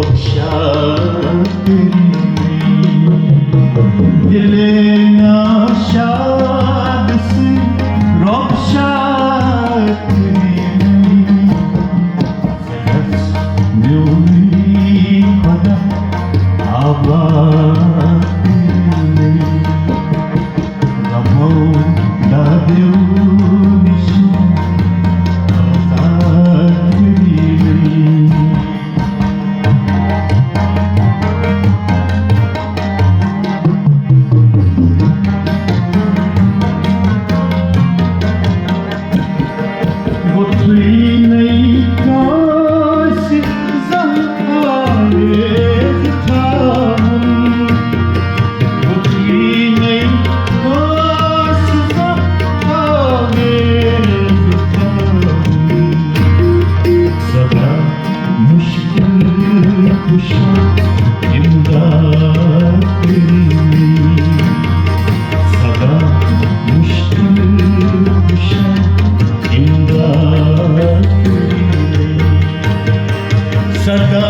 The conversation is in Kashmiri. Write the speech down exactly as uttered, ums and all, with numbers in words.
شاد کٔرِو۔ دِلہِ ناشاد سٕنٛدۍ رۄب شاد کٔرِو۔ سدس میونُے خۄدا آباد کٔرِو۔ غمو دادیو نِش آزاد کٔرِو۔ وۄتھٕے نَے کٲنٛسہِ زانٛہہ آویز تھاوُن۔ وۄتھٕے نَے کٲنٛسہِ زانٛہہ آویز تھاوُن۔ سدا مُشکِل کُشا اِمداد کٔرِو۔ سدا مُشکِل کُشا اِمداد کٔرِو۔ سدا